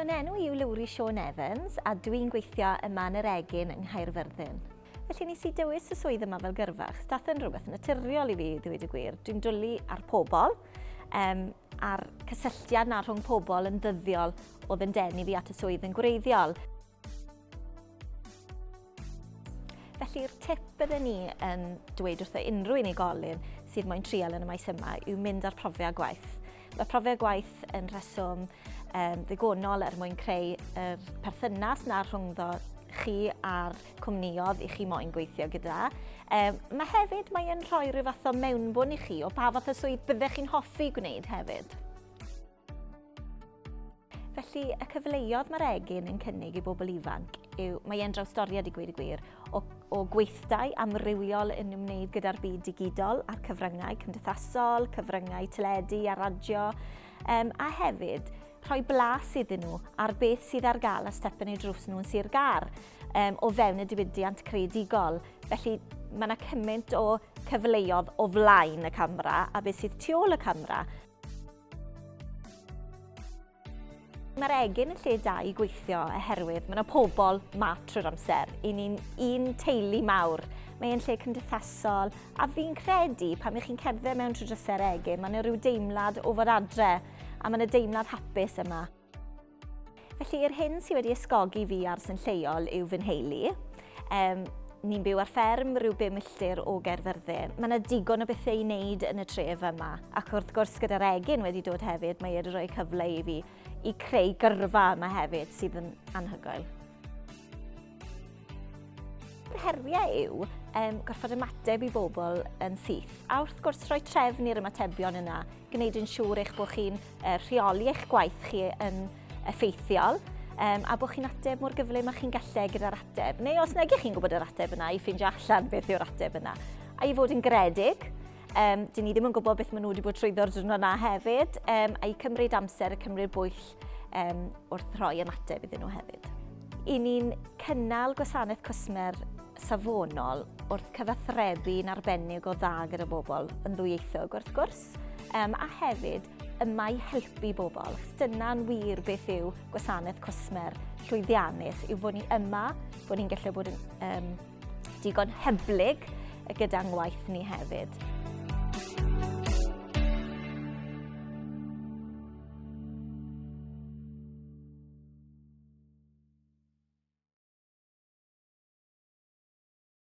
Fy enw i yw Lowri Siôn Evans a dwi'n gweithio yma yn yr Egin yng Nghaerfyrddin. Felly nes i dewis y swydd yma fel gyrfa, achos dath yn rhywbeth naturiol i fi, ddweud y gwir. Dwi'n dwlu ar pobl, um, a'r cysylltiad na rhwng pobl yn ddyddiol oedd yn denu fi at y swydd yn gwreiddiol. Felly'r tip bydden ni yn dweud wrtho unrhyw unigolyn sydd moyn trial yn y maes yma yw mynd ar profiad gwaith. Mae profiad gwaith yn rheswm um, ddigonol er mwyn creu yr perthynas na rhwngddo chi a'r cwmnïodd i chi moyn gweithio gyda. Um, mae hefyd, mae'n rhoi rhyw fath o mewnbwn i chi o pa fath o swydd byddech chi'n hoffi gwneud hefyd. Felly, y cyfleoedd mae'r egin yn cynnig i bobl ifanc yw, mae e'n drawstoriad i gweud y gwir, o, o gweithdai amrywiol yn ymwneud gyda'r byd digidol a'r cyfryngau cymdeithasol, cyfryngau teledu a radio, um, a hefyd rhoi blas iddyn nhw ar beth sydd ar gael ar stepen eu drws nhw yn Sir Gâr um, o fewn y diwydiant creadigol. Felly mae yna cymaint o cyfleoedd o flaen y camera a beth sydd tu ôl y camera. Mae'r egin yn lle da i gweithio oherwydd mae yna pobl ma trwy'r amser. I ni'n un teulu mawr. Mae e'n lle cymdeithasol a fi'n credu pan ych chi'n cerdded mewn trwy drysau'r egin, mae yna rhyw deimlad o fod adre a mae yna deimlad hapus yma. Felly, yr hyn sydd wedi ysgogi fi aros yn lleol yw fy nheulu. Um, ni'n byw ar fferm rhyw 5 milltir o Gaerfyrddin. Mae yna digon o bethau i wneud yn y tref yma. Ac wrth gwrs gyda'r egin wedi dod hefyd, mae wedi rhoi cyfle i fi i creu gyrfa yma hefyd sydd yn anhygoel. Yr heriau yw um, gorfod ymateb i bobl yn syth, a wrth gwrs rhoi trefn i'r ymatebion yna, gwneud yn siŵr eich bod chi'n uh, rheoli eich gwaith chi yn effeithiol, um, a bod chi'n ateb mor gyflym â chi'n gallu gyda'r ateb. Neu os nag ych chi'n gwybod yr ateb yna, i ffeindio allan beth yw'r ateb yna. A i fod yn gredig, um, dyn ni ddim yn gwybod beth maen nhw wedi bod trwyddo'r diwrnod yna hefyd, um, a i cymryd amser a cymryd bwyll um, wrth rhoi ymateb iddyn nhw hefyd. I ni'n cynnal gwasanaeth cwsmer safonol wrth cyfathrebu'n arbennig o dda gyda bobl yn ddwyieithog wrth gwrs, um, a hefyd yma i helpu bobl. Achos dyna'n wir beth yw gwasanaeth cwsmer llwyddiannus, yw fod ni yma, fod ni'n gallu bod yn um, digon hyblyg gyda'n ngwaith ni hefyd.